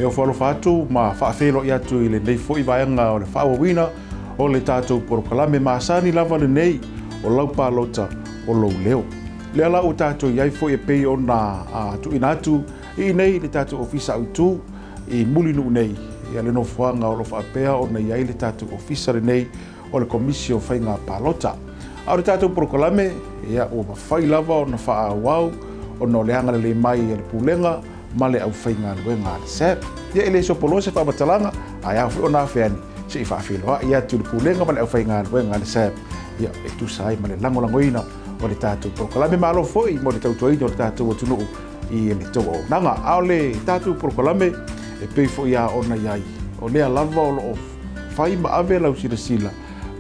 E ofo alofa atu ma faafeiloai atu i lenei foi vaega o le faaauauina o le tatou polokalame masani lava lenei o lau palota o lou leo. Lea la ua tatou i ai foi e pei ona tuuina atu i inei i le tatou ofisa autu i Mulinuu nei, ia le nofoaga o lo o faapea ona i ai le tatou ofisa lenei o le Komisi o Faiga Palota. A o le tatou polokalame, ia ua mafai lava ona faaauau ona o le agalelei mai a le Pulega ma le aufaigaluega a le SAB. Ia e le sopoloa se faamatalaga, ae ao foi ona afe ane se i faafeiloai atu i le Pulega ma le aufaigaluega a le SAB, ia e tusa ai ma le lagolagoina o le tatou polokalame. Malo foi mo le tautuaina o le tatou atunuu i le tou auaunaga. A o le tatou polokalame e pei foi lava ona i ai, o lea lava o lo o fai ma ave lau silasila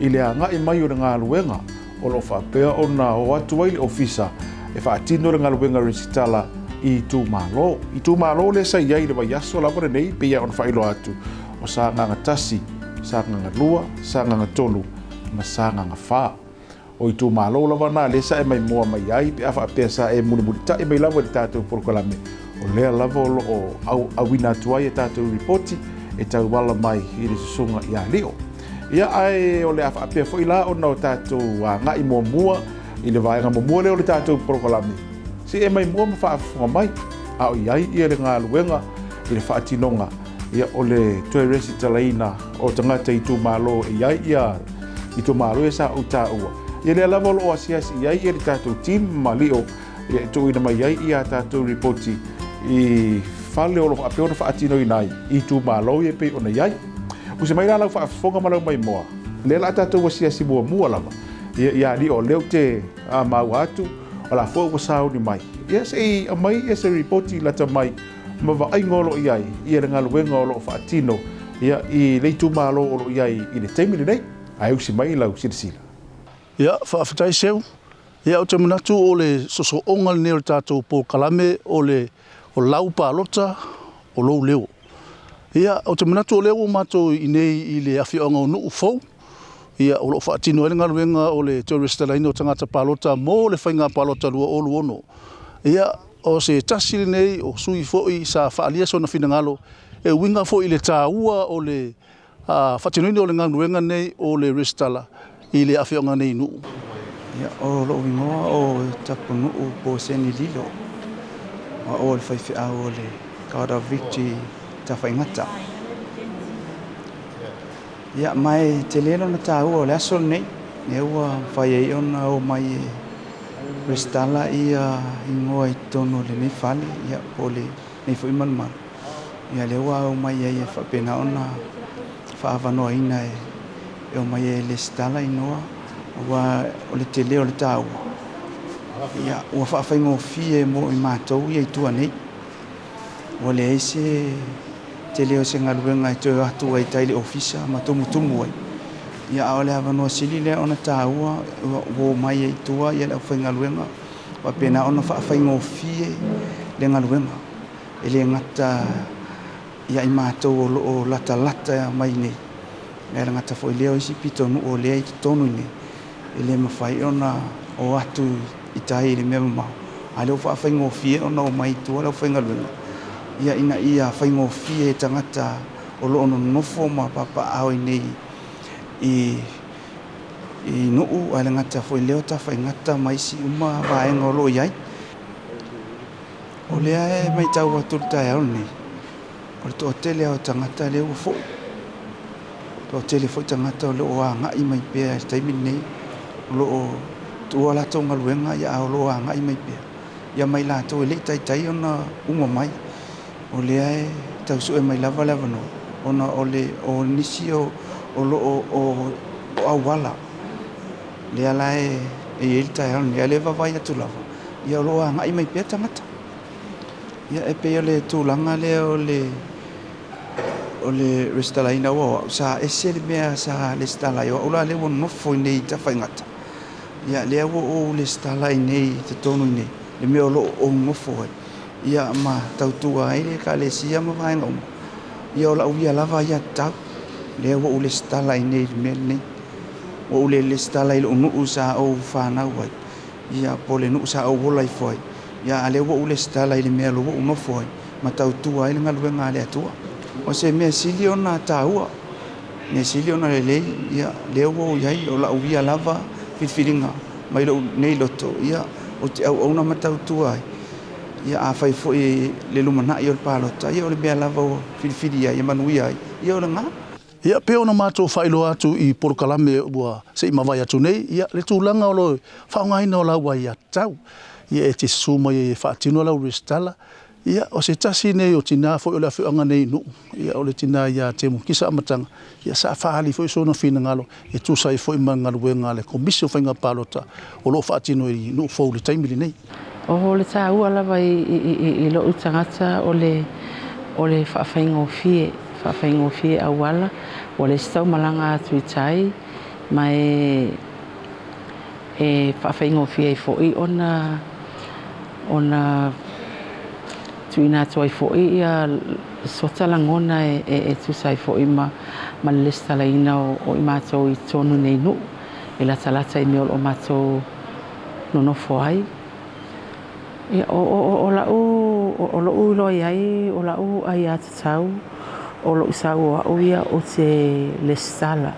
i le agai mai o le galuega o lo o faapea ona o atu ai le ofisa e faatino le galuega resitala i itumalo. Itumalo lea sa i ai i le vaiaso lava lenei, pei ona faailoa atu, o Sagaga 1, Sagaga 2, Sagaga 3 ma Sagaga 4. O itumalo lava na lea sa e maimoa mai ai pe a faapea sa e mulimulitai mai lava i le tatou polokalame, o lea lava o lo o auina atu ai a tatou ripoti e tauala mai i le susuga ia Lio. Ia, ae o le a faapea foi la ona o tatou agai muamua i le vaega muamua lea o le tatou polokalame, se i e maimoa ma faafofoga mai, a o i ai ia le galuega i le faatinoga ia, o le toe resitalaina o tagata itumalo e i ai ia itumalo ia sa ou taua. Ia lea lava o lo o asiasi i ai ia le tatou team ma Lio ia, e tuuina mai ai ia tatou ripoti i fale o lo o faapea ona faatinoina ai i itumalo ia e pei ona i ai. Usa mai la lau faafofoga ma lau maimoa, lea la tatou asiasi muamua lava ia ia Lio, lea ou te maua atu o la foi ua sauni mai. Ia se i aumai ia se ripoti lata mai ma vaaiga o lo o i ai ia le galuega o lo o faatino ia i le itumalo o lo o i ai i le taimi lenei. Ae usi mai lau silasila. Ia, faafetai Seu. Ia, ou te manatu o le sosooga lenei o le tatou polokalame o le o lau palota o lou leo. Ia, ou te manatu o lea ua matou i inei i le afioaga o Nuu Fou, ia, o lo o faatino ai le galuega o le toe resitalaina o tagata palota mo le faiga palota 2026. Ia, o se tasi lenei o sui foi sa faaalia sona finagalo e uiga foi i le taua o le faatinoina o le galuega nei o le resitala i le afioaga nei i Nuu. Ia, o lou igoa o Tapunuu Poseni Lilo, o au o le faifeau o le God of Victory Tafaigata. Ia, ma e tele lona taua o le aso lenei, lea ua mafai ai ona o mai e resitala ia igoa i totonu o lenei fale, ia, po o lenei foi malumalu. Ia, lea ua omai ai e faapena ona faaavanoaina e omai ai e resitala igoa, aua o le tele o le taua, ia, ua faafaigofie mo i matou ia i tua nei. Ua leai se tele o se galuega e toe o atu ai i tai i le ofisa ma tumutumu ai. Ia, a o le avanoa sili lea ona taua ua omai ai i tua le aufaigaluega, faapena ona faafaigofie le galuega. E le gata ia i matou o lo o latalata mai nei, ae le gata foi lea o isi pitonuu o lea i totonu i nei, e le mafai ona o atu i tai i le mea mamao, a o lea ua faafaigofie ona omai i tua le aufaigaluega, ia ina ia faigofie i tagata o lo o nonofo ma papaaao i nei i nuu, ae le gata foi i lea o Tafaigata ma isi uma vaega o lo o i ai. O lea e matau atu i le taeao lenei, o le toatele lava o tagata lea ua foi. Toatele foi tagata o lo o agai mai pea i le taimi lenei, o lo o tuua a latou galuega ae o lo o agai mai pea, ia ma i latou e le i taitai ona uma mai. O lea e tau sue mai lava le avanoa, ona o le o nisi o lo o auala, lea la e i ai le taeao lenei, a o lea e vaavaai atu lava, ia o lo o agai mai pea tagata. Ia e pei o le tulaga lea o le o le resitalaina aua o au sa ese le mea sa resitala ai, o au la lea ua nofo i inei i Tafaigata, ia lea ua ou resitala i inei i totonu i inei, le mea o lo o ou nofo ai, ia ma tautua ai le ekalesia ma vaega uma. Ia o lau ia lava aiatatau, lea ua ou resitala i inei i le mea lenei. Ua ou le resitala i lou nuu sa ou fanau ai, ia po o le nuu sa ou ola ifo ai, ia a o lea ua ou resitala i le mea o lea ua ou nofo ai ma tautua ai le galuega a le Atua. O se mea sili ona taua, mea sili ona lelei, ia, lea ua ou i ai, o lau ia lava filifiliga mai lou nei loto, ia, ou te auauna ma tautua ai. Ia, afai foi i le lumanai o le palota, ia, o le mea lava ua filifili ai e manuia ai, ia, o lena. Ia, pei ona matou faailoa atu i polokalame ua se i mavae atu nei, ia, le tulaga o le faaaogaina o lau aiatatau, ia, e te susu mai ai e faatino lau resitala. Ia, o se tasi nei o tina foi o le afioaga nei i Nuu, ia, o le tina ia Temu Kisa Amataga, ia, sa faaali foi sona finagalo e tusa ai foi ma galuega a le Komisi o Faiga Palota o lo o faatino i Nuu Fou i le taimi lenei. O le taua lava i lou tagata o le o le faafaigofie, faafaigofie auala, ua leai se taumalaga atu i tai, ma e e faafaigofie ai foi ona ona tuuina atu ai foi ia sota lagona e, e, e tusa ai foi ma, ma le lesitalaina o, o i matou i totonu nei nuu e latalata i mea o lo o matou nonofo ai. Ia, o, o, o, o lau, o, o lo'u iloa i ai, o la'u aiatatau, o lo'u sau o a'u ia ou te lesitala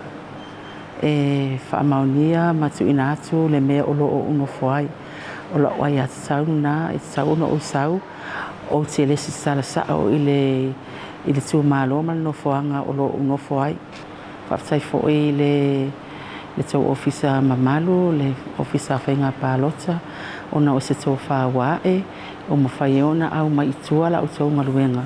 e faamaonia ma tuuina atu le mea o lo o ou nofo ai. O la'u aiatatau lena e tatau ona ou sau ou te lesitala sa'o i le i le itumalo ma le nofoaga o lo o ou nofo ai. Faafetai foi i le le tou ofisa mamalu, le Ofisa o Faiga Palota, ona o se tofa ua a'e ua mafai ai ona au mai i tua la outou galuega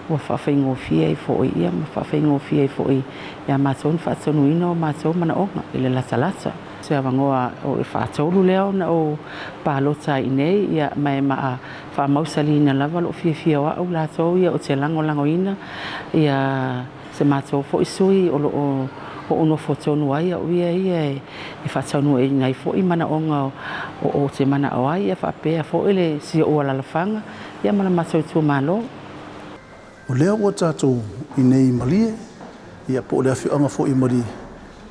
ua faafaigofie ai foi ia ma faafaigofie ai foi iā matou le faatonuina o matou manaoga i le latalata. Se avanoa o le faatolu lea ona ou palota ai i inei, ia, ma e maa faamausaliina lava lou fiafia o au latou ia ou te lagolagoina ia se matou foi sui o lo o ou nofo tonu ai au ia ia e faataunuuina ai foi manaoga o ou te manao ai, ia faapea foi le si ou alalafaga ia ma le matou itumalo. O lea ua tatou i nei i Malie, ia po o le afioaga foi i Malie,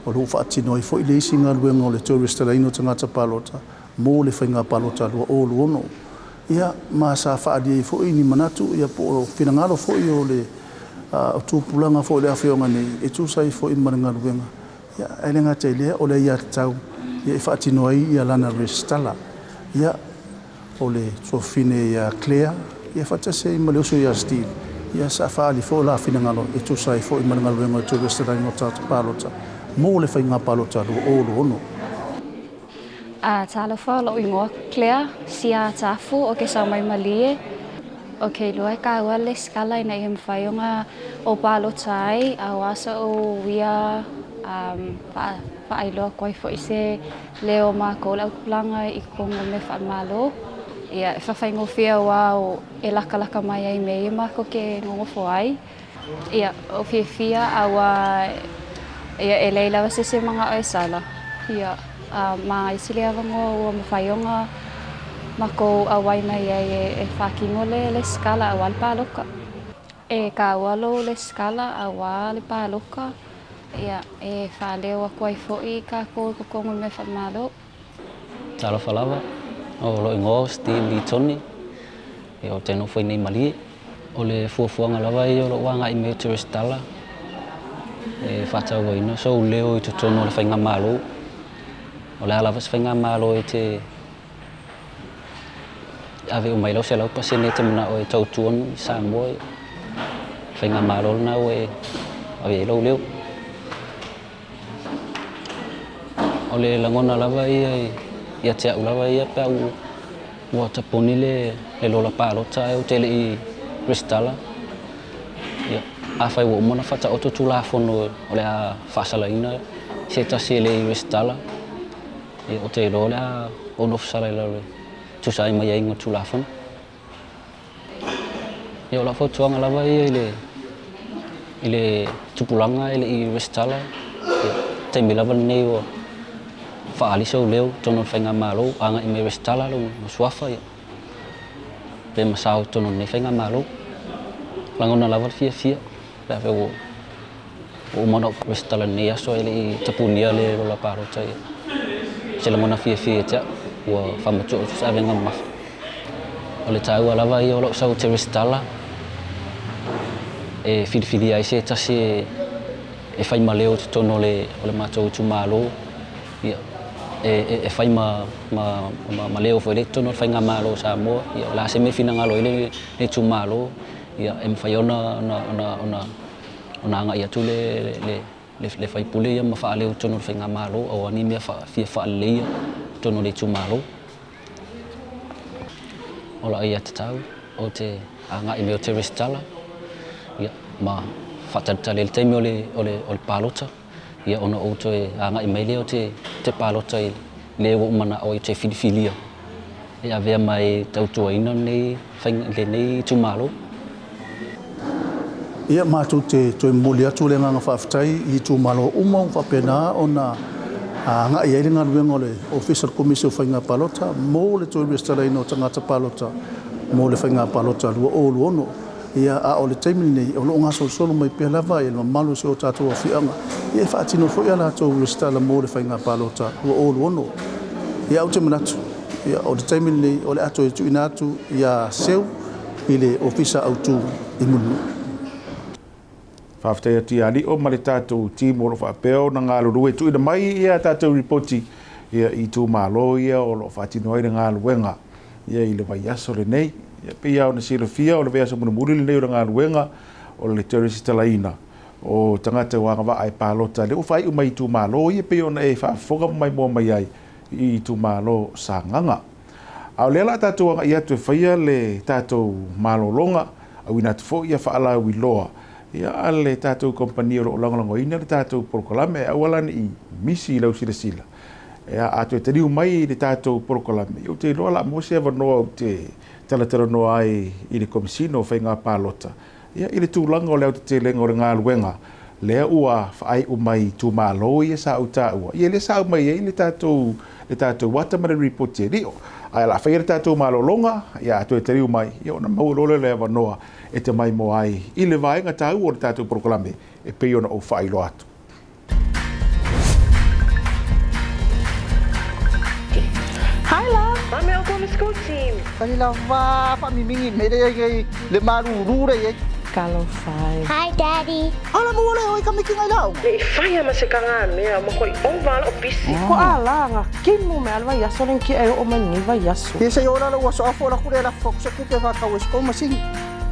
o lo o faatino ai foi le isi galuega o le toe resitalaina o tagata palota mo le faiga palota 2026. Ia, ma sa faaalia ai foi ni manatu, ia po o finagalo foi o le o tupulaga foi o le afioaga nei e tusa ai foi ma le galuega. Ia, ae le gata i lea, o le aiatatau ia e faatino ai ia lana resitala. Ia, o le tuafafine ia Claire, ia faatasi ai ma le uso ia Steve, ia sa faaali foi o la finagalo e tusa ai foi ma le galuega o le toe resitalaina o tagata palota mo le faiga palota 2026. A talofa, o lo'u igoa Claire Sia Tafu o ke sau mai Malie. O ke iloa e kāua le lesitala ina ia mafai ona ou palota ai auā so'u ia um, faailoa atu ai foi se leo o mākou le aupulaga i totonu o mea faale-Malo. Ia, e faafaigofie auā e latalata mai ai i mea ia matou te nonofo ai. Ia, o fiafia auā ia e leai lava se isi e mana'o e sala. Ia, a manaia sili avanoa ua mafai ona matou auai mai ai e faatino le lesitala auā le palota. E kāua lou lesitala auā le palota, ia, e faaleo atu ai foi kākou i totonu o mea faale-Malo. Talofa lava, o lou igoa o Steve Lee Tony, ia ou te nofo i nei Malie. O le fuafuaga lava ia o lou agai mai ou te resitala e faatauaina sou leo i totonu o le faigamalo. O le a lava se faigamalo e te ave uma ai lau 100% e te manao e tautua i Samoa, ia, le faigamalo lena ua e ave ai lou leo. O le lagona lava ia ia te au lava ia pe a ua tapuni le lola palota ae ou te le i resitala. Ia, afai ua uma ona faataoto Tulafono o le a faasalaina se tasi e le i resitala, ia, ou te iloa o le a ou nofosala i lalo e tusa ai ma aiaiga o le Tulafono. Ia, o lau fautuaga lava ia i le i le tupulaga e le i resitala, ia, taimi lava lenei ua faaali sou leo i totonu o le faigamalo, agai mai e resitala lou suafa, ia, pe ma sao i totonu o lenei faigamalo. Lagona lava le fiafia pe afai ua Ua uma ona ou resitala i lenei aso ae le i tapunia le lola palota ia. Se lagona fiafia ia te au, ua faamatuu atu se avega mamafa. O le taua lava ia o lou sau ou te resitala. e filifilia ai se tasi e fai ma leo i totonu o le matou itumalo, ia, e fai ma leo foi lea i totonu o le faigamalo o Samoa. Ia, o le a se mea e finagalo ai le itumalo, ia, e mafai ona agai atu le sui usufono ia ma faaleo i totonu o le faigamalo, o a ni mea fia faaleleia i totonu o le itumalo. O lau aiatatau, ou te agai mai ou te resitala ia, ma faatalitali ai le taimi o le, o le, o le palota, ia, ona ou toe agai mai lea ou te, te palota i le ua ou manao ai ou te filifilia e avea ma e tautuaina lenei, lenei itumalo. Ia, matou te toe momoli atu le agaga faafetai i itumalo uma ua faapena ona agai ai le galuega o le Ofisa o le Komisi o Faiga Palota mo le toe resitalaina o tagata palota mo le Faiga Palota 2026. Ia, a o le taimi lenei, o lo o gasolosolo mai pea lava le mamalu o si o tatou afioaga e faatino foi a latou resitala mo le Faiga Palota 2026. Ia, ou te manatu, ia, o le taimi lenei o le a toe tuuina atu ia Seu i le Ofisa Autu i Mulinuu. Faafetai atu ia Lio ma le tatou team o lo o faapea ona galulue e tuuina mai ia tatou ripoti ia i itumalo ia o lo o faatino ai le galuega ia i le vaiaso lenei. Ia pei lava ona silafia o le vaiaso mulimuli lenei o le galuega o le toe resitalaina o tagata ua agavaa e palota lea ua faaiu mai i itumalo ia pei ona e faafofoga ma maimoa mai ai i itumalo o Sagaga. A o lea o le a tatou agai atu e faia le tatou malologa, auina atu foi ia faalauiloa ia a le tatou kamupani o lo o lagolagoina le tatou polokalame, ae aua la ne i misi i lau silasila. Ia, a toe taliu mai i le tatou polokalame, ia ou te iloa o le a maua se avanoa ou te talatalanoa ai i le Komesina o Faiga Palota Ia, i le tulaga o le aotetelega o le galuega, lea ua faaiu mai i itumalo ia sa ou taua, ia lea sa aumai ai le tatou, le tatou ata ma le ripoti e lio. Ae o le a faia le tatou malologa, ia a toe taliu mai, ia ona maua loa lea o le avanoa e te maimoa ai i le vaega taua o le tatou polokalame e pei ona ou faailoa atu. Hi love! Mame o kona school team. Fai lava faamimigi mea lea i le malulu lea i ai. Talofa e. Hi daddy. Ala mua lea o i ka mikiga i le aoga. Ne i faia ma se kagamea o makoi ova loʻu pisi. Ko a la nga kimu me alwa iaso le nki e o mai ni vai iaso. Ia se i ola lou aso afo la kule la fo se kuke fa kau e sko masini.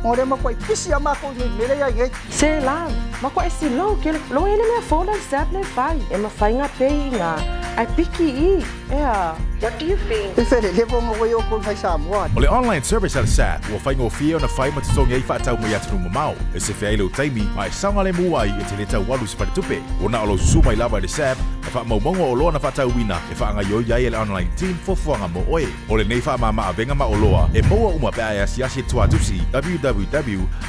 Mo le makuai pisi a makou nei mele ia i nei. Se la, ma koe si lo ke lo ele mea fo le sap le fai e ma fai nga pe i nga ai piki i ea. What do you think? E fele le vonga wai o kon fai Samoa. O le online service a le SAP ua faigofie ona fai ma totogi ai faatau mai atunuu mamao. E sefe ai lou taimi ma e saogalemu ai e te le taualu i se faletupe. Ua na o lou susu mai lava i le SAP ma faamaumauga o oloa na faatauina e faagaioi ai e le online team fuafuaga mo oe. O lenei faamama-avega ma oloa e maua uma pe a e asiasi i le tuatusi www.ssab.ws.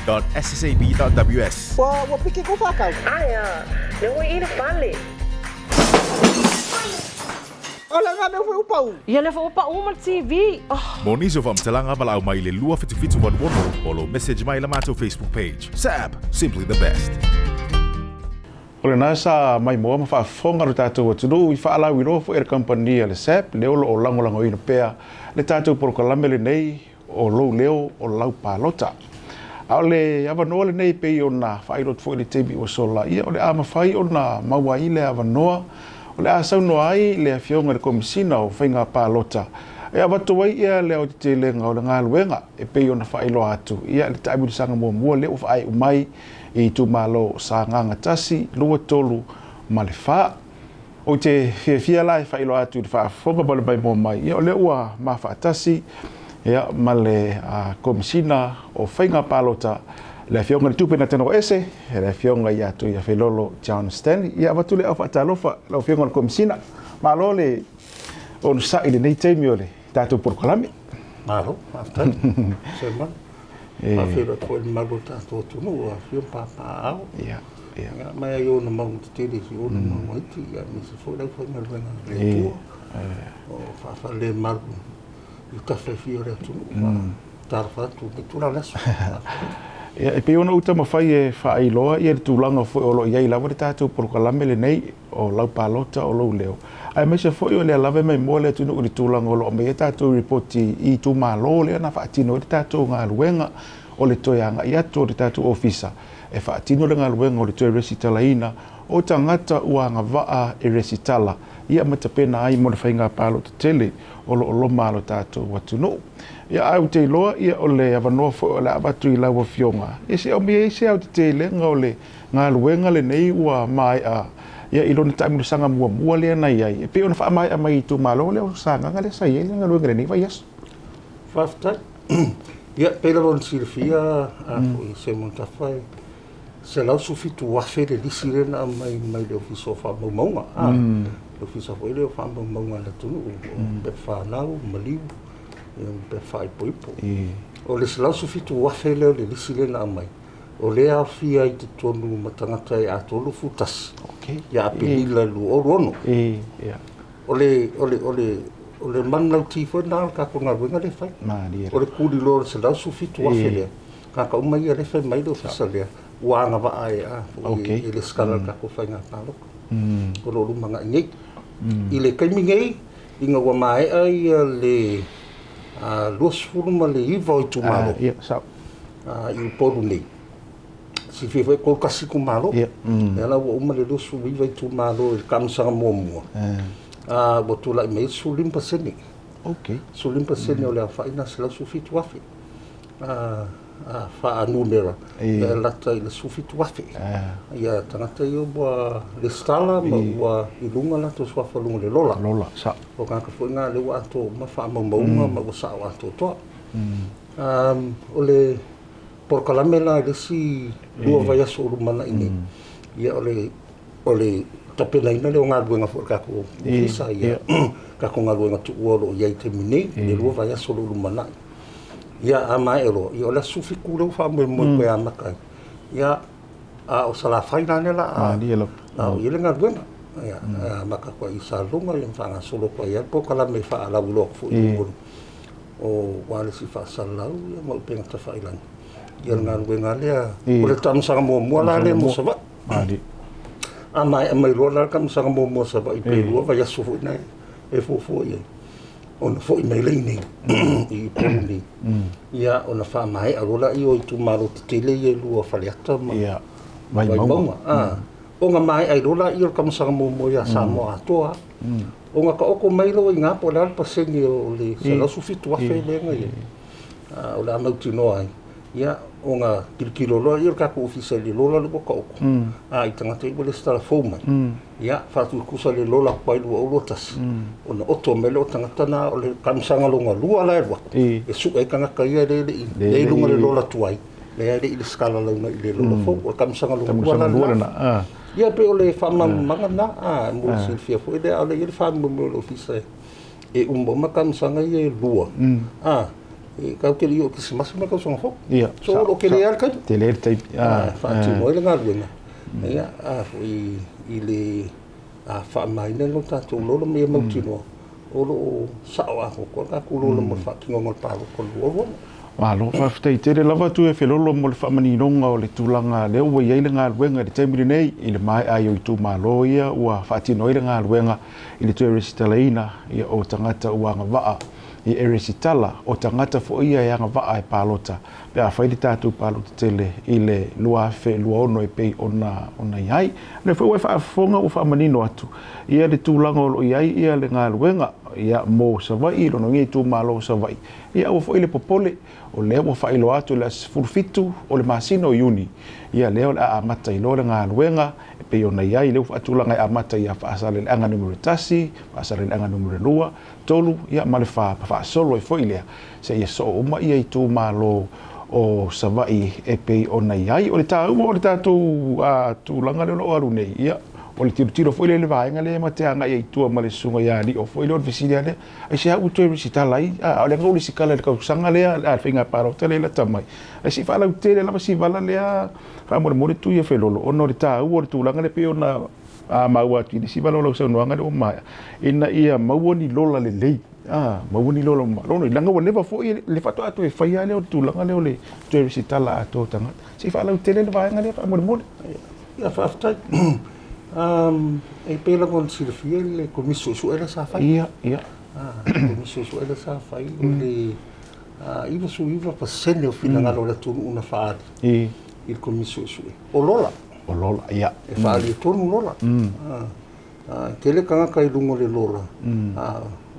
Ua ua piki kou whakau. Aia, le oi i le fale. O le nga mea foi ua pau. Ia lea foi ua pau ma le TV. Oh. Mo nisi o faamatalaga valaau mai i le 27786 o lou message mai i la matou Facebook page. SAB! Simply the best. O lena sa maimoa ma faafofoga lo tatou atunuu i faalauiloa foi e le kamupani a le SAP lea o lo o lagolagoina pea le tatou polokalame lenei o lou leo o lau palota. A o le avanoa lenei e pei ona faailoa atu foi i le taimi ua sola, ia o le a mafai ona maua ai le avanoa o le a saunoa ai le Afioga i le Komesina o Faiga Palota e avatu ai ia le aotetelega o le galuega e pei ona faailoa atu ia le taamilosaga muamua lea ua faaiu mai i itumalo o Sagaga 1, 2, 3 ma le 4. Ou te fiafia la e faailoa atu i le faafofoga ma le maimoa mai, ia o lea ua ma faatasi ia, ma le Komesina o Faiga Palota, le Afioga i le Tupe Natanoese, le Afioga ia Tuiafelolo John Stanley. Ia avatu le au faatalofa lau Afioga i le Komesina. Malo le onosai i lenei taimi o le tatou polokalame. Malo, faafetai. Sema. Faafeiloai atu foi i le mamalu o le tatou atunuu, afifio ma papaaao. Ia, ia. Ia, mai ai ona mauga tetele i ona mauga iti, ia, aemaise foi le aufaigaluega a le Atua, o faafalelemalu i tafa e fia o le atunuu. Faatalofa atu i lenei itula o le aso. Ia, e pei ona ou taumafai e faailoa ia le tulaga foi o lo o i ai lava le tatou polokalame lenei o lau palota o lou leo, aemaise foi o lea lava e maimoa le atunuu i le tulaga o lo o aumai ai tatou ripoti i itumalo lea na faatino ai le tatou galuega o le toe agai atu o le tatou ofisa e faatino le galuega o le toe resitalaina o tagata ua agavaa e resitala ia ma tapena ai mo le faiga palota tele o lo o loma a lo tatou atunuu. Ia, ae ou te iloa, ia, o le avanoa foi o le a avatu i lau Afioga, ia se i aumai ai se aotetelega o le galuega lenei ua maea, ia, i lona taamilosaga muamua lea na i ai, e pei ona faamaea mai i itumalo lea o Sagaga lea sa i ai le galuega i lenei vaiaso. Faafetai. Ia, pei lava ona silafia, a foi Simon Tafa, e 117,000 le lisi lea na aumai mai le Ofisa o Faamaumauga, a, le Ofisa foi lea o Faamaumauga a le atunuu, o pepa fanau, maliu, ia ma pepa faaipoipo. O le 117,000 lea o le lisi lea na aumai, o lea e aofia ai totonu ma tagata e atoa 21 ia Aperila 2026. O le, o le, o le, o le manulauti foi lena o le tatou galuega lea e fai. O le tuliloa o le 117,000 lea, tagata uma ia lea e fai mai le ofisa lea, ua agavaa e, a, foi e resitala i le tatou faiga palota o lo o lumanai nei. I le taimi nei, ina ua maea ia le 29 o itumalo i Upolu nei, silafia foi e 31 itumalo, lea la ua uma le 29 itumalo i le taamilosaga muamua, ua tulai mai ai le 15%. 15% o le aofai lena 117,000. Faanumera, e lata i le 17,000 ia tagata ia ua resitala ma ua i luga latou suafa i luga o le lola. O tagata foi na lea ua atoa uma faamaumauga ma ua sao atoatoa. O le polokalame la i le isi 2 vaiaso o lumanai nei, ia o le tapenaina lea o galuega foi a le tatou ofisa, ia tatou galuega tuua o lo o i ai i le taimi nei, i le 2 vaiaso o lo o lumanai. Ia, a maea loa, ia o le aso 17 lea ua faamoemoe toe amata ai. Ia, a o Salafai la lea o le a oo i ai le galuega. Ia, e amata atu ai i Salelologa ma faagasolo atu ai lava le polokalame e faalauiloa atu foi i luga o ualesi faasalalau ma upega tafailagi. Ia, le galuega lea, o le taamilosaga muamua la lea mo Savaii. A maea mai loa la le taamilosaga muamua a Savaii pe 2 vaiaso foi na e fuafua i ai, ona foi mai lea i inei i Upolu nei, ia ona faamaea loa lea o itumalo tetele ia e 2 o Faleata ma Vaimauga. Ona maea ai loa lea o le taamilosaga muamua ia Samoa atoa. Ona taoto mai loa i ina po o le a le pasene o le 117,000 lea na i ai, o le a mautinoa ai. Ia, ona tilotilo loa lea o le tatou ofisa i le lola lea ua taoto, a i tagata ia ua resitala fou mai, ia, faatutusa le lola tuai 2021, ona oto mai lea o tagata na, o le taamilosaga lona lua la e alu atu, e sue ai tagata ia lea e le i, lea e i luga o le lola tuai, lea e le i resitala launa i le lola fou, o le taamilosaga lona lua la lena. Ia, pei o le faamalamalamaga lena, a, mo le silafia foi lea, a o lea e i ai le faamoemoe o le ofisa e uma uma taamilosaga ia e 2, a, E tatou te le i oo i Kerisimasi ma le tausaga fou. Ia. So o lo o tele lava le taimi. Tele le taimi. E faatino ai le galuega. Ia, a foi i le faamamaina o tatou lola ma ia mautinoa o lo o sao atoatoa le tatou lola mo le faatinoga o le palota o le 2026. Malo, faafetai tele lava Tuiafelolo mo le faamaninoga o le tulaga lea ua i ai le galuega i le taimi lenei i le maea ai o itumalo ia ua faatino ai le galuega i le toe resitalaina o tagata ua agavaa i Eresitala, o tagata foi ia e agavaa e palota pe a fai le tatou palota tele i le 2026 e pei ona ona i ai. O lea foi ua e faafofoga ua faamanino atu ia le tulaga o lo o i ai ia le galuega ia mo Savaii, lona uiga itumalo o Savaii. Ia aua foi le popole, o lea ua faailoa atu i le aso 17 o le masina o Iuni, ia lea o le a amata ai loa le galuega e pei ona i ai, lea ua faatulaga e amata ia Faasaleleaga numera 1, Faasaleleaga numera 2, 3 ia ma le 4 ma faasolo ai foi lea seia soo uma ia itumalo o Savaii e pei ona i ai. O le taua o le tatou tulaga lea o lo o alu nei, ia, o le tilotilo foi lea i le vaega lea ma te agai ai i tua ma le susuga ia Lio foi lea o le fesili lava lea, aisea ua toe resitala ai? A o lea na ou resitala i le tausaga lea, a le faiga palota lea e lata mai. Ae se i faalautele lava si vala lea faamolemole Tuiafelolo ona o le taua o le tulaga lea e pei ona A maua atu i le isi vala o lau saunoaga lea ua maea, ina ia maua ni lola lelei, a, maua ni lola uma. Lona, leaga ua leva foi le faatoa toe faia lea o le tulaga lea o le toe resitala atoa o tagata. Se i faalautele le vaega lea faamolemole. Ia, faafetai. E pei lava ona silafia le Komisi Suesue lea sa fai. Ia, ia. Komisi Suesue lea sa fai, o le 99% o finagalo o le atunuu na faaali. i le Komisi Suesue, o lola. O lola, ia. E faaletonu lola. E tele tagata i luga o le lola,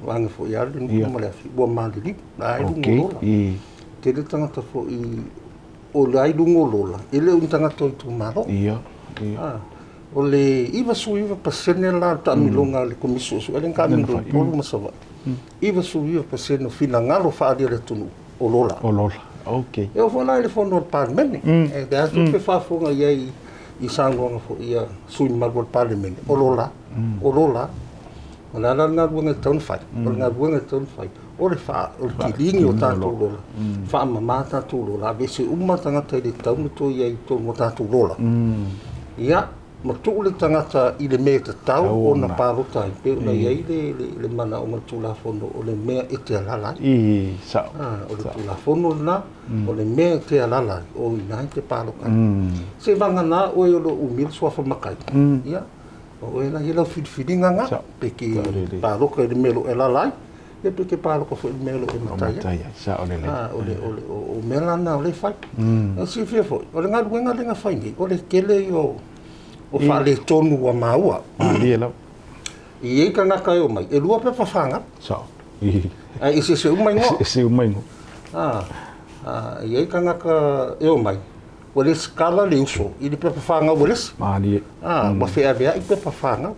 vaeane foi lava le gutu ma le afi, ua maliliu, la e i luga o lola. Tele tagata foi o la e i luga o lola, e le o ni tagata o itumalo. O le 99% la o le taamiloga a le Komisi Suesue, lea na taamilo i Upolu ma Savaii, 99% o finagalo faaalia e le atunuu, o lola. O lola, ok. E oo foi la i le fono a le Palemene, e leai lava se faafofoga i ai i saunoaga foi a sui usufono mamalu o le Palemene, o lola, o lola. O le a la le galuega e tatau ona fai? O le galuega e tatau ona fai, o le faa, o le kilini o tatou lola, faamama tatou lola, aveese uma tagata e le tatau ona toe i ai i totonu o tatou lola. Ia, ma tuu le tagata i le mea e tatau ona palota ai, pei ona i ai le manaoga o le Tulafono o le mea e te alaala ai. I, sao. O le Tulafono lena, o le mea e te alaala ai, o i ina e te palota ai. Se vagana oe o lo o umia le suafa matai, ia, o oe la e i ai lau filifiliga lena, pe te palota i le mea o lo o e alaala ai, ia pe te palota foi i le mea o lo o e matai ai. Sao lelei. O mea la na o lea e fai. E silafia foi, o le galuega lea na fai nei, o le tele ia o faaletonu ua maua. Malie lava. E i ai tagata e omai, e lua pepa fanau. Sao. Ae eseese uma igoa. Eseese uma igoa. E i ai tagata e omai, ua lesitala le uso i le pepa fanau a le isi. Malie. Ua feaveai pepa fanau.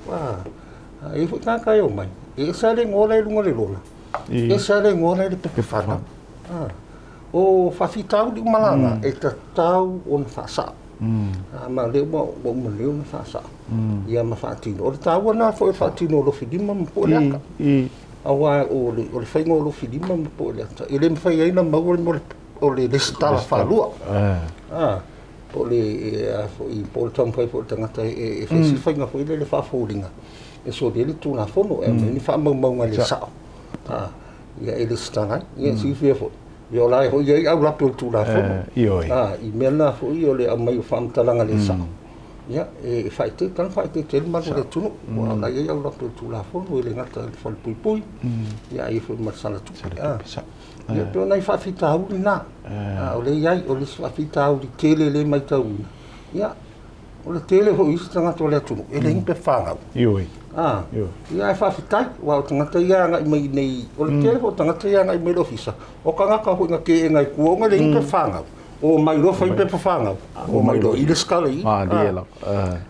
E i ai foi tagata e omai, e ese lava le igoa la e i luga o le lola, ese lava le igoa la e i le pepa fanau. O faafitauli uma la na, e tatau ona faasao. Ma o lea ua uma nei ona faasao, ia ma faatino. O le taua lena foi o le faatino o lofilima ma pue le ata. Aua o le faiga o lofilima ma pue le ata, e le mafai ai ona maua le mea o le lesitala faalua. Po o le, a foi, po o le taumafai foi o le tagata e fai se faiga foi lele faafoliga e soli ai le Tulafono, e aumai ni faamaumauga le sao, ia e lesitala ai. Ia silafia foi, ia o la e foi e i ai aulape o le Tulafono. I mea na foi o le aumai o faamatalaga le sao, ia e faaeteete, tatau ona faaeteete ai le malu o le atunuu, aua o la e i ai aulape o le Tulafono, e le gata i le falepuipui, ia ae i ai foi ma le salatupe. Ia pei o nai faafitauli na, a o lea e i ai, o le isi faafitauli tele lea e matauina, ia, o le tele foi o isi tagata o le atunuu e leai ni pepa fanau. Ioe. Ia ae faafetai, aua o tagata ia e agai mai i inei, o le tele foi o tagata ia e agai mai i le ofisa, o tagata foi na teena i tua ona e leai ni pepa fanau, omai loa fai pepa fanau, omai loa i lesitala i i. Malie lava.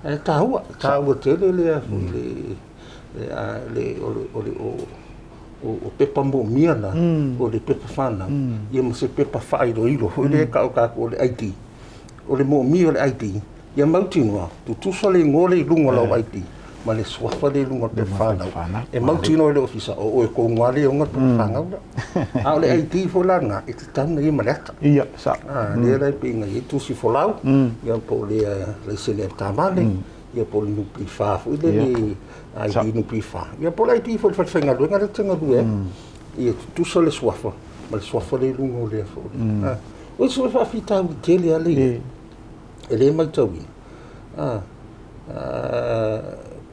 Ae taua, taua tele lea foi le, o le, o pepa moomia na, o le pepa fanau, ia ma se pepa faailoilo foi lea e tau e tatou o le ID. O le moomia o le ID, ia mautinoa, tutusa le igoa lea i luga o lau ID ma le suafa lea i luga o le pepa fanau. E mautinoa e le ofisa, o oe tonu lava lea e ona le pepa fanau lea. A o le ID foi la lena, e tatau ona i ai ma le ata. Ia, sao. Lea la e pei ona i ai tusi folau, ia po o le laisene avetaavale, ia po o le NPF foi lele, ID NPF, ia po o le ID foi o le falefaigaluega lea e te galue ai, ia tutusa le suafa ma le suafa lea i luga o le foi. O isi foi faafitauli tele lava lea i ai, e le matauina,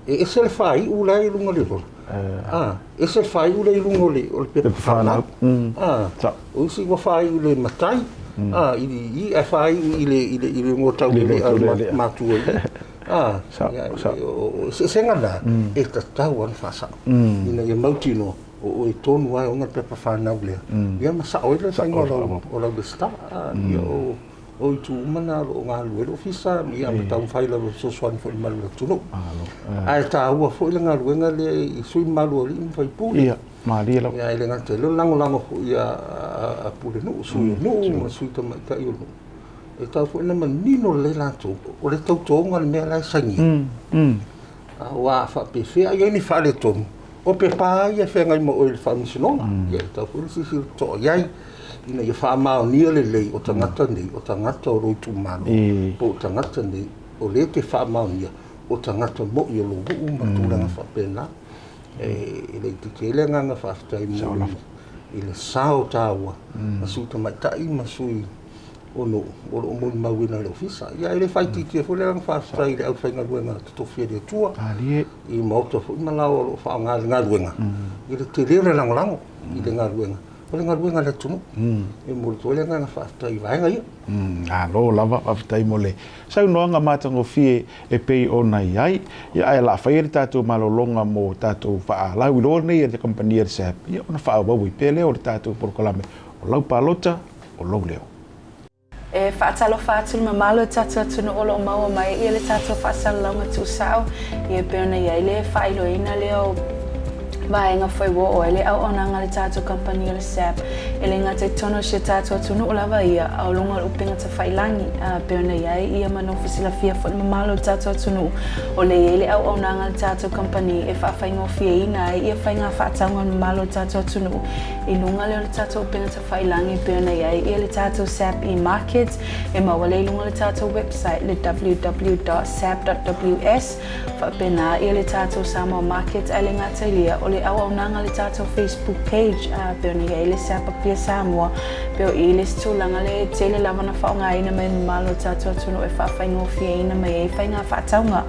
e ese le faaiu la e i luga o le lola, ese le faaiu lea i luga o le pepa fanau. O isi ua faaiu i le matai, i i, ae faaiu i le igoa taulealea o le matua i i. O eseesega na, e tatau lava ona faasao, ina ia mautinoa o oe tonu lava e ona le pepa fanau lea, ia ma sao ai le faiga o lau lesitala. Ia o itu uma na o lo o galulue ai le ofisa, ia ma taumafai lava e fesoasoani foi i le malu o le atunuu. Ae taua foi le galuega lea i sui mamalu o alii ma faipule. Ia, malie lava. Ia, e le gata i lea, o le lagolago foi a pulenuu, sui o nuu ma sui tamaitai o nuu. E tatau foi ona manino lelei latou, o le tautoga le mea la e sainia. Aua a faapefea, e i ai ni faaletonu, o pepa lava ia e feagai ma oe i le faamasinoga. Ia e tatau foi ona silasila totoa i ai, ina ia faamaonia lelei o tagata nei, o tagata o lou itumalo, po o tagata nei o lea e te faamaonia, o tagata moi o lou nuu ma tulaga faapena. E le itiiti ai le agaga faafetai mo i le sao taua a sui tamaitai ma sui o nuu o lo o molimauina e le ofisa. Ia e le faaitiitia foi le agaga faafetai i le aufaigaluega totofi a le Atua i maota foi ma laoa o lo o faaaoga i le galuega, i le tele o le lagolago i le galuega. O le galuega a le atunuu. E momoli atu ai le agaga faafetai i vaega ia. Malo lava, faafetai mo le saunoaga matagofie e pei ona i ai. Ia, ae o le a faia le tatou malologa mo tatou faalauiloa nei a le kamupani a le SAB, ia ona faaauau ai pea lea o le tatou polokalame o lau palota, o lou leo. E faatalofa atu le mamalu o le tatou atunuu o lo o maua mai ia le tatou faasalalauga tuusao, ia pei ona i ai le faailoaina lea o vaega foi ua oo ai le auaunaga a le tatou kamupani o le SAB. E le gata i totonu o si o tatou atunuu lava ia, a o luga o le upega tafailangi, a pei ona i ai ia manofo silafia foi le mamalu o le tatou atunuu, o lea e i ai le auaunaga a le tatou kamupani e faafaigofieina ai ia faiga faatauga a le mamalu o le tatou atunuu i luga lea o le tatou upega Failangi e pei ona i ai ia le tatou SAP e-market e maua lea i luga o le tatou website le www.sap.ws faapena ia le tatou Samoa Market ae le gata i lea o le auaunaga a le tatou Facebook page a pei ona i ai le SAP Apia Samoa pei o i le isi tulaga lea e tele lava ona faaaogaina mai e mamalu o le tatou atunuu e faafaigofieina mai ai faiga faatauga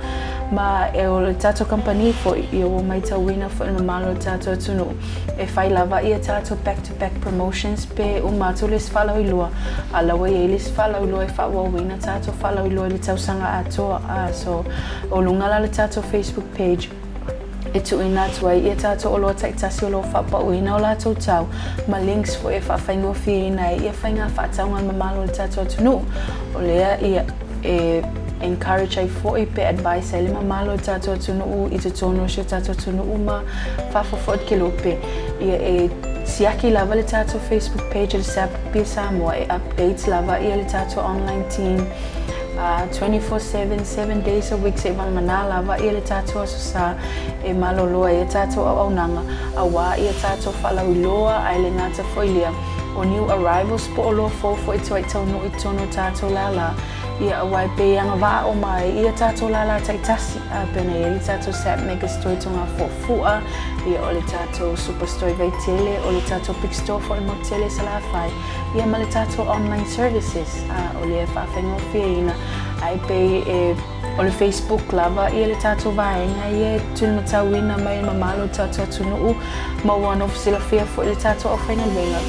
ma e o le tatou kamupani foi ia ua maitauina foi le mamalu o le tatou atunuu e fai lava ia tatou back to back promotions pe uma atu le isi faalauiloa a la ua iai le isi faalauiloa e faaauauina tatou faalauiloa i le tausaga atoa a so o luga la le tatou Facebook page e tuuina atu ai ia tatou oloa taitasi o lo o faapauina o latou tau ma links foi e faafaigofieina ai ia faiga faatauga a le mamalu o le tatou atunuu o lea ia e encourage ai foi pe advice ai le mamalu o le tatou atunuu i totonu o si o tatou atunuu ma fafo foi o kelope ia e siaki lava le tatou Facebook page o le SAP Pia Samoa e update lava ia le tatou online team 24/7, 7 days a week se'i vagana lava ia le tatou Aso Sa e malolo ai a tatou auaunaga auā ia tatou faalauiloa ae le gata foi lea o new arrivals po o loa fou foi tuai taunuu i totonu o tatou lālā ia auā e pei e agavaa uma ai ia tatou lālā taitasi a pei ona i ai le tatou SAP Mega Store i Togafuafua ia o le tatou Super Store i Vaitele o le tatou Big Store foi i Motele i Salafai ia ma le tatou online services a o lea e faafaigofieina ae pei e O le Facebook lava ia le tatou vaega ia e tulimatauina mai e le mamalu o le tatou atunuu ma ua nofo silafia foi le tatou aufaigaluega.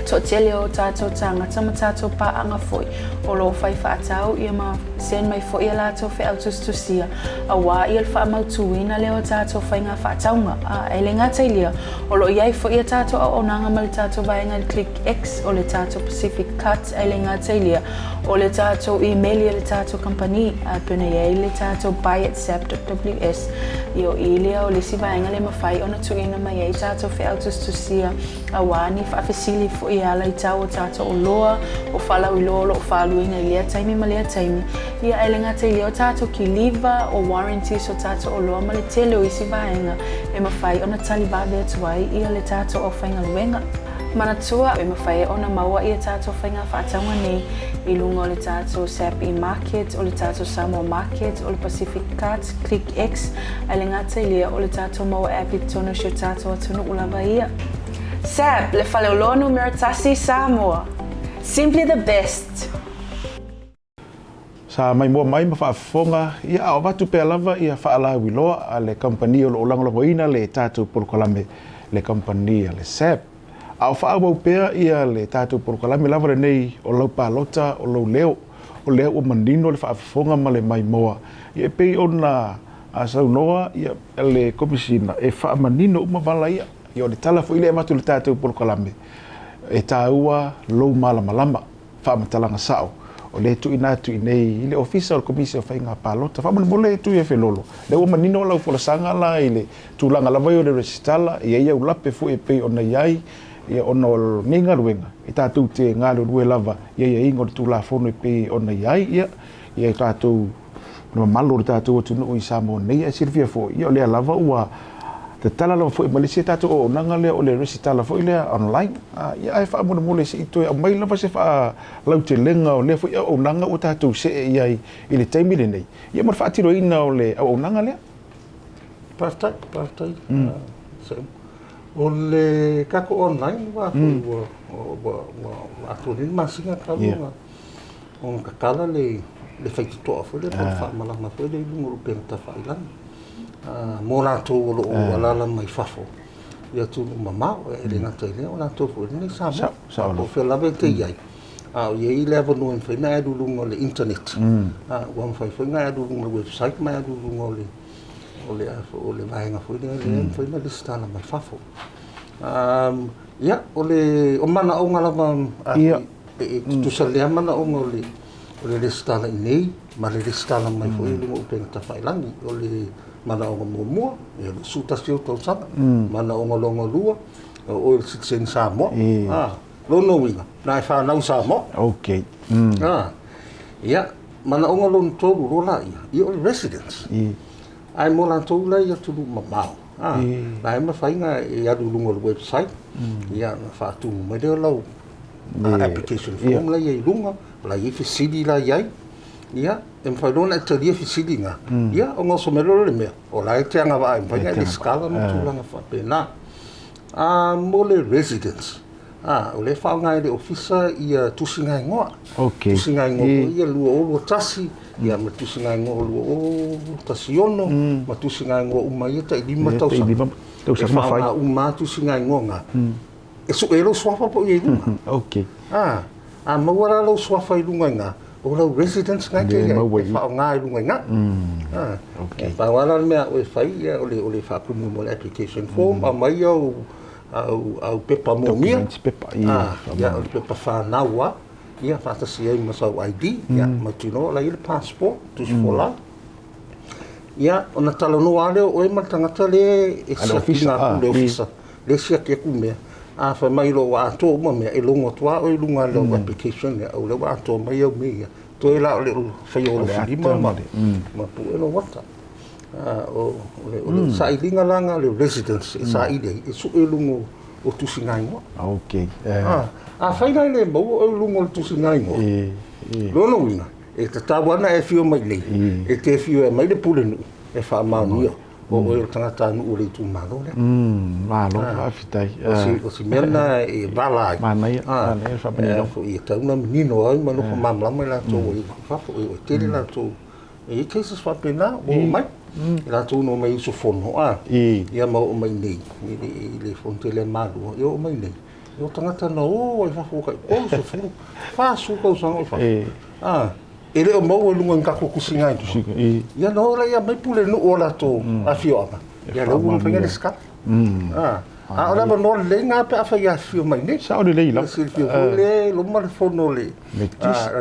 Toatele o tatou tāngata ma tatou paaga foi o lo o fai faatau ia ma send mai foi a latou feau tusitusia auā ia le faamautuina lea o tatou faiga faatauga. A e le gata i lea, o lo o i ai foi a tatou auaunaga ma le tatou vaega i le ClickX o le tatou Pacific Cut ae le gata i lea, O le tatou imeli a le tatou kamupani, a pei ona i ai le tatou buy@sap.ws, ia o i lea o le isi vaega lea e mafai ona tuuina mai ai tatou feau tusitusia auā ni faafesili foi e ala i tau o tatou oloa, o faalauiloa o lo o faaluina i lea taimi ma lea taimi. Ia ae le gata i lea o tatou kiliva, o warranties o tatou oloa ma le tele o isi vaega e mafai ona tali vave atu ai ia le tatou aufaigaluega. Manatua, e mafai ai ona maua ia tatou faiga faatauga nei i luga o le tatou SAP e-Market, o le tatou Samoa Market, o le Pacific Cart, ClickX, ae le gata i lea, o le tatou maua app i totonu o si o tatou atunuu lava ia. SAP, le faleoloa numera tasi i Samoa! Simply the best! Sa maimoa mai ma faafofoga, ia a o avatu pea lava ia faalauiloa a le kamupani o lo o lagolagoina le tatou polokalame, le kamupani a le SAB. A o faaauau pea ia le tatou polokalame lava lenei o lau palota, o lou leo, o lea ua manino le faafofoga ma le maimoa, ia e pei ona saunoa ia le Komesina e faamanino uma vala ia. Ia o le tala foi lea e avatu i le tatou polokalame, e taua lou malamalama. Faamatalaga sao, o lea e tuuina atu i inei i le Ofisa o le Komisi o Faiga Palota. Faamolemole e tui e felolo, lea ua manino lau folasaga la i le tulaga lava ia o le resitala, e i ai au lape foi e pei ona i ai, ia ona o nei galuega, e tatou te galulue lava i aiaiga o le Tulafono e pei ona i ai, ia, ia tatou le mamalu o le tatou atunuu i Samoa nei, ae silafia foi, ia o lea lava ua tatala lava foi ma le isi a tatou auaunaga lea o le resitala foi lea online. Ia ae faamolemole se i toe aumai lava se faalautelega o lea foi auaunaga ua tatou see i ai i le taimi lenei, ia ma le faatinoina o le auaunaga lea. Faafetai, faafetai. O le tatou online ua ua ua ua atoa nei le masina talu ona ona tatala le le faitotoa foi lea po o le faamalama foi lea i luga o upega tafailagi mo latou o lo o alaala mai fafo. i atunuu mamao, e le gata i lea, o latou foi e i Samoa. Po o fea lava e te i ai, a o i ai le avanoa e mafai ona e alu i luga o le internet, ua mafai foi ona e alu i luga o le website ma e alu i luga o le o le o le vaega foi lea e mafai ona resitala mai fafo. Ia, o le o manaoga lava e tutusa lea manaoga o le o le resitala i inei ma le resitala mai foi i luga o upega tafailagi. O le manaoga muamua, ia 21 ou tausaga. Manaoga lona lua, o oe o le sitiseni Samoa. Lona uiga, na e fanau i Samoa. Okay. Ia, manaoga lona tolu loa laia, ia o le residence. Ae mo latou la i atunuu mamao, la e mafai ona e alu i luga o le website, ia ona faatumu mai lea o lau application form la e i ai i luga, o la e i ai fesili la e i ai, ia, e mafai loa ona e talia fesili na, ia ona oso mai loa lea o le mea, o la e te agavaa e mafai ona e resitala ma tulaga faapena. Mo le residence, o lea e faaaoga e le Ofisa ia tusigaigoa. Okay. Tusigaigoa foi ia 2021, ia ma tusigaigoa 2016, ma tusigaigoa uma ia tai 5 tausaga. E faaaoga uma lava tusigaigoa na. E sue lou suafa po o i ai i luga. Okay. A maua la lou suafa i luga i ina, o lau residence na e te i ai, e faaaoga i luga i ina. Okay. Pau lava la le mea a oe e fai, ia, o le faatumu mo le application form, aumai au au pepa mōmia, ia, o le pepa whānau lava, ia, faatasi ai ma sau ID, ia, mautinoa o la e i ai le passport, tusi folau. Ia, ona talanoa lava lea o oe ma le tagata lea e siakiina atu le ofisa, lea e siaki atu mea, a fai mai loa ua atoa uma mea, e logo atu lava oe i luga o lau application lea, o lea ua atoa mai au mea ia, toe la o le faia o lou lima ma pue lou ata. O le sailiga la lena o le residence e saili ai, e sue i luga o tusigaigoa. Okay. Afai la e le maua oe i luga o le tusigaigoa, lona uiga, E tatau lava ona e afio mai i inei, e te afio e aumai le pulenuu e faamaonia o oe o le tagatanuu o le itumalo lea. Malo, faafetai. O si mea lena e vala ai. Manaia, manaia le faamaninoga. E tatau ona manino ai ma nofo malamalama i latou i fafo, e tele latou, e i ai cases faapena ua oo mai. I latou na omai e usufono, ia ma oo mai i inei i le Fonotele a Malua, ia oo mai i inei. O tagata na o ai fafo tai 30, 40 tausaga o i fafo. E le o maua i luga o ni tatou tusiga i Ia na o laia aumai pulenuu o latou afioaga, ia lea ua mafai ona resitala. A o le avanoa lelei lena pe afai e afifio mai nei. Sao lelei lava. Silafia foi lea e loma le fono a le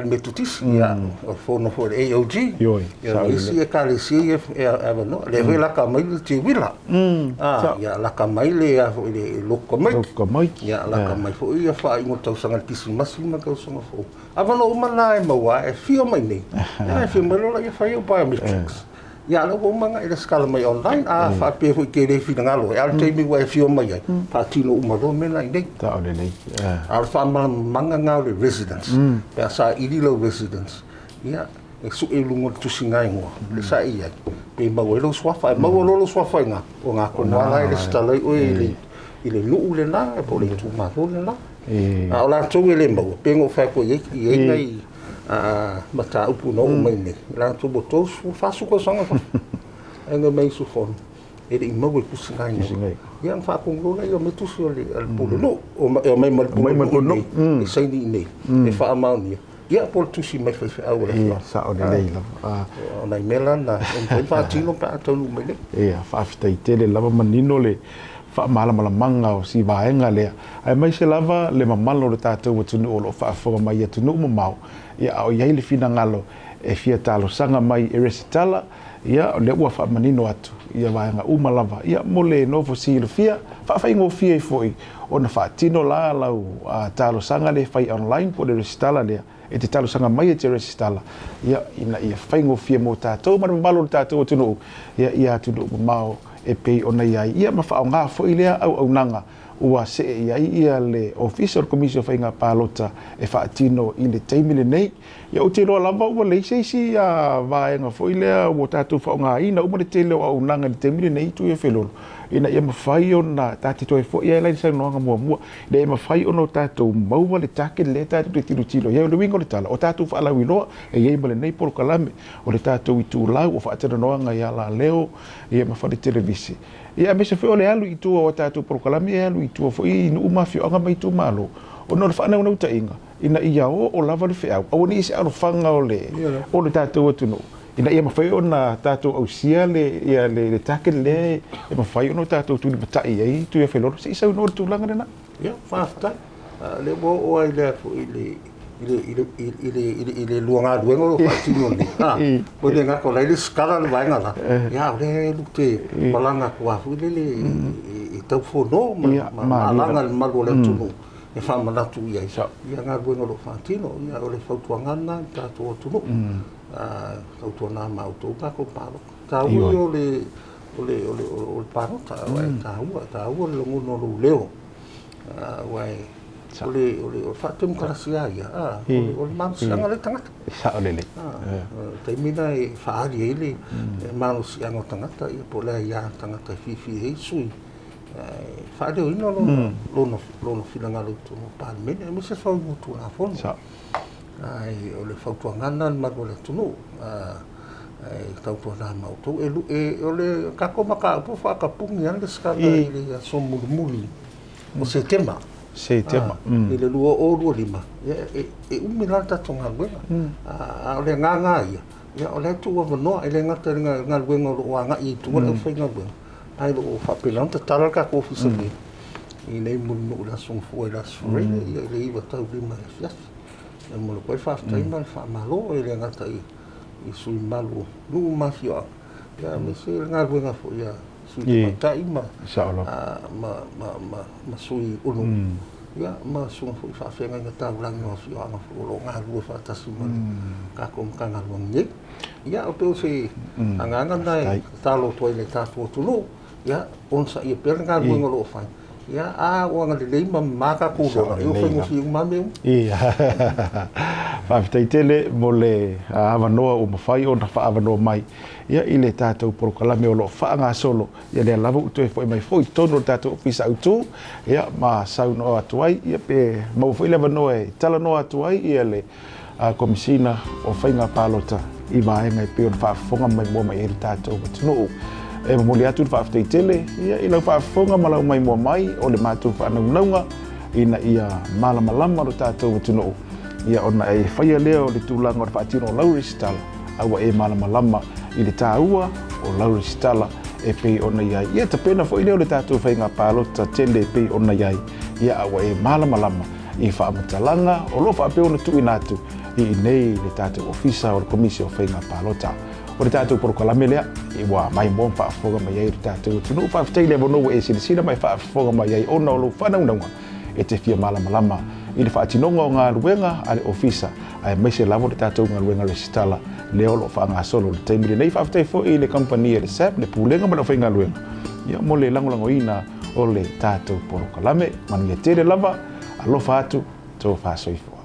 Metotisi, ia o le fono foi a le AOG, ia ma isi ekalesia ia e avanoa. Lea foi e laka mai le Teuila. Ia laka mai le a foi le Lotu Tamaiti. Ia laka mai foi ia faaiuga o le tausaga le Kirisimasi ma le tausaga fou. Avanoa uma na e maua e afio mai nei. Ia e afio mai loa laia fai au biometrics. Ia a o lea ua uma ona e resitala mai online. A faapea foi e te le finagalo ai, a o le taimi ua e afio mai ai, faatino uma loa mea na i inei. Sao lelei. A o le faamalamalamaga lena o le residence. Pe a saili lau residence, ia e sue i luga o le tusigaigoa le saili ai, pe maua ai lou suafa. Ae maua loa lou suafa i ina, o ina tonu lava la e resitala ai oe i le nuu lena po o le itumalo lena. A o latou e le maua, pei ona ou fai atu e i ai nai mataupu na oo mai nei, latou ua 30, 40 tausaga ae na omai usufono, e le i maua i tusigaigoa. Ia ona faatonu loa lea, omai tusi a le pulenuu, e omai ma le pulenuu i inei, e saini i inei, e faamaonia. Ia po o le tusi mai faifeau a le afioaga. Ia, sao lelei lava. O nai mea la na e mafai ona faatino pe a taunuu mai nei. Ia, faafetai tele lava manino le faamalamalamaga o si vaega lea, aemaise lava le mamalu o le tatou atunuu o lo o faafofoga mai i atunuu mamao, ia a o i ai le finagalo e fia talosaga mai e resitala, ia o lea ua faamanino atu ia vaega uma lava, ia mo le nofo silafia, faafaigofie ai foi ona faatino la lau talosaga lea e fai online po o le resitala lea, e te talosaga mai e te resitala, ia, ina ia faigofie mo tatou ma le mamalu o le tatou atunuu, ia, i atunuu mamao e pei ona i ai, ia ma faaaoga foi lea auaunaga ua see i ai ia le Ofisa o le Komisi o Faiga Palota e faatino i le taimi lenei. Ia ou te iloa lava ua leai se isi vaega foi lea ua tatou faaaogaina uma le tele o auaunaga i le taimi lenei i Tuiafelolo ina ia mafai ona ta te toe foi ai la i le saunoaga muamua, ina ia mafai ona tatou maua le target lea tatou te tilotilo i ai. O le uiga o le tala, o tatou faalauiloa e i ai ma lenei polokalame, o le tatou itulau, o faatalanoaga i alaleo ia ma fale televise, ia aemaise foi o le alu i tua o a tatou polokalame e alu i tua foi i nuu ma afioaga ma itumalo, ona o le faanaunautaiga ina ia oo lava le feau, aua ne i se alofaga o le o le tatou atunuu, ina ia mafai ona tatou ausia le ia le le target lea e mafai ona tatou tulimatai ai Tuiafelolo. Se i saunoa i le tulaga lena. Ia, faafetai. O lea ua oo lava i le foi i le i le i le i le i le i le lua galuega o lo o faatino nei. Ha, ua le gata o la e resitala le vaega la, ia o lea e te malaga atu lava foi lele e tau fono ma ma alaga i le mamalu o le atunuu e faamanatu i ai ia galuega o lo o faatino. Ia o le fautuaga lena i le tatou atunuu, tautuana ma outou tatou palota. Taua ia o le o le o le o le palota, aua e taua, taua le lagona o lou leo. Aua o le o le faatemokarasi lava ia, o le malosiaga o le tagata. E sao lelei. O le taimi lena e faaali ai le malosiaga o tagata, ia po o le aia a le tagata e fiafia ai sui e faaleoina lona lona finagalo i totonu o le Palemene, aemaise fauina o Tulafono. Ae o le fautuaga lena i le mamalu o le atunuu, e tautuana ma outou. O le tatou mataupu e faatapuni lava le resitala i le aso mulimuli o Setema. Setema. I le 2025, e umi la le tatou galuega. A o le agaga lava ia, o lea e tuuavanoa, e le gata i le galuega o lo o agai i tua le aufaigaluega, ae o lo o faapena ona tatala le tatou ofisa nei i inei i Mulinuu i le Aso Gafua i le Aso Faraile i le 9 tau 5 i le afiafi. E momoli atu ai le faafetai ma le faamalo, e le gata i sui usufono mamalu o nuu ma afioaga, aemaise le galuega foi a sui tamaitai ma sui o nuu, ma susuga foi i faafeagaiga taulagi o afioaga foi o lo o galulue faatasi ma le tatou Matagaluega nei. Ia, e pei o se agaga lena e tatalo atu ai i le tatou atunuu, ia onosaia pea le galuega o lo o fai. Ia, a ua agalelei ma mama tatou lola, ia ua faigofie uma lava mea uma. Ia. Faafetai tele mo le avanoa ua mafai ona faaavanoa mai ia i le tatou polokalame o lo o faagasolo. Ia lea lava ua toe foi mai foi i totonu o le tatou Ofisa Autu ia ma saunoa atu ai ia pe maua foi le avanoa e talanoa atu ai ia le Komesina o Faiga Palota i vaega e pei ona faafofoga maimoa mai ai le tatou atunuu. E momoli atu le faafetai tele ia i lau faafofoga ma lau maimoa mai o le matou faanaunauga ina ia malamalama lo tatou atunuu ia ona e faia lea o le tulaga o le faatino o lau resitala a ua e malamalama i le taua o lau resitala e pei ona i ai. Ia tapena foi lea o le tatou faiga palota tele e pei ona i ai ia a ua e malamalama i faamatalaga o lo o faapea ona tuuina atu i inei i le tatou Ofisa o le Komisi o Faiga Palota. O le tatou polokalame lea ua maimoa ma faafofoga mai ai le tatou atunuu. Faafetai i le avanoa ua e silasila ma e faafofoga mai ai ona o lou faanaunauga e te fia malamalama i le faatinoga o galuega a le Ofisa aemaise lava o le tatou galuega resitala lea o lo o faagasolo i le taimi lenei. Faafetai foi i le kamupani a le SAB, le Pulega ma le aufaigaluega ia mo le lagolagoina o le tatou polokalame. Manuia tele lava, alofa atu, tofa soifua.